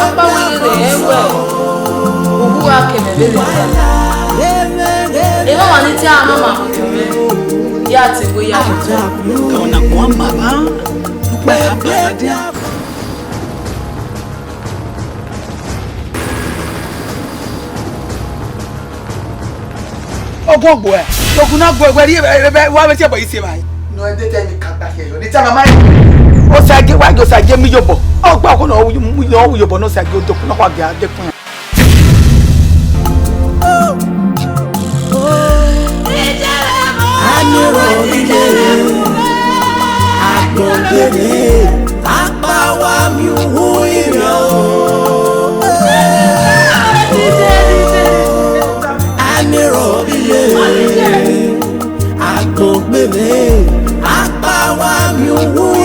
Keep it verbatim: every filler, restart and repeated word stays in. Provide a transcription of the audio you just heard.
Ọkpa wẹ ghe ẹwẹ uwu gha kẹ mwẹ vberriọ. Emwa ọmwa ni te a ma ma mwẹ, ya te wẹ ya. Ọna guan ma ba, ukpa ya ba dia. Ọguọgbo ẹ, ogun na guẹ wẹ rhie vbe wa vbe tie ẹbọ isi evbare. Nọ ẹdẹdẹ ni ka gba kẹyọ, ni tama ma. Osagie wa ge Osagie mu iyobọ. Ọgba ọkọ na ọ wu iyobọ ne Osagie odokun na wa ge adekun. Aniro ile agbọn kere, akpa wa miẹn uwu irian o. Aniro ile agbọn kere, akpa wa miẹn uwu